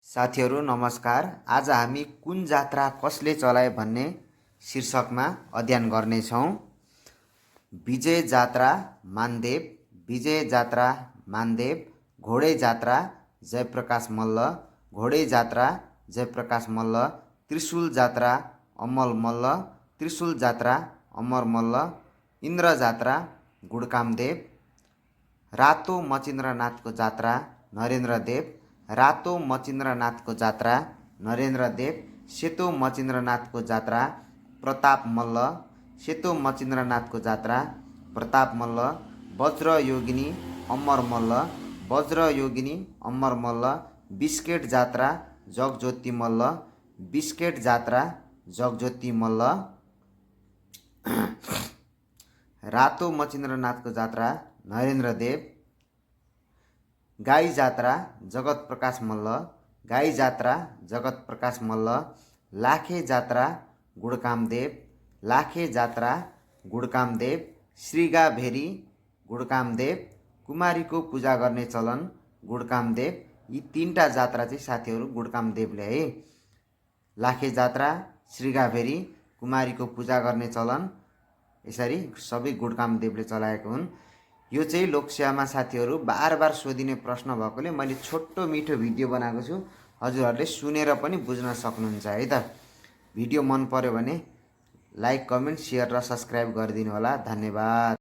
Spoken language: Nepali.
साथीहरू नमस्कार। आज हामी कुन जात्रा कसले चलाए भन्ने शीर्षकमा अध्ययन गर्नेछौँ। विजय जात्रा मानदेव, विजय जात्रा मानदेव, घोडे जात्रा जयप्रकाश मल्ल, घोडे जात्रा जयप्रकाश मल्ल, त्रिशूल जात्रा अमल मल्ल, त्रिशूल जात्रा अमर मल्ल, इन्द्र जात्रा गुडकामदेव, रातो मचिन्द्रनाथको जात्रा नरेन्द्र देव, रातो मचिन्द्रनाथको जात्रा नरेन्द्र देव, सेतो मचिन्द्रनाथको जात्रा प्रताप मल्ल, सेतो मचिन्द्रनाथको जात्रा प्रताप मल्ल, वज्र योगिनी अमर मल्ल, वज्र योगिनी अमर मल्ल, बिस्केट जात्रा जगज्योति मल्ल, बिस्केट जात्रा जगज्योति मल्ल, रातो मचिन्द्रनाथको जात्रा नरेन्द्र देव, गाई जात्रा जगत प्रकाश मल्ल, गाई जात्रा जगत प्रकाश मल्ल, लाखे जात्रा गुडकामदेव, लाखे जात्रा गुडकामदेव, श्रीगाभेरी गुडकामदेव, कुमारीको पूजा गर्ने चलन गुडकामदेव। यी तीनटा जात्रा चाहिँ साथीहरू गुडकामदेवले है। लाखे जात्रा, श्रीगाभेरी, कुमारीको पूजा गर्ने चलन यसरी सबै गुडकामदेवले चलाएको हुन्। यो चाहिँ लोकसेवामा साथीहरू बार बार सोधिने प्रश्न भएकोले मैले छोटो मिठो भिडियो बनाएको छु। हजुरहरूले सुनेर पनि बुझ्न सक्नुहुन्छ है त। भिडियो मन पर्यो भने लाइक, कमेन्ट, सेयर र सब्सक्राइब गरिदिनु होला। धन्यवाद।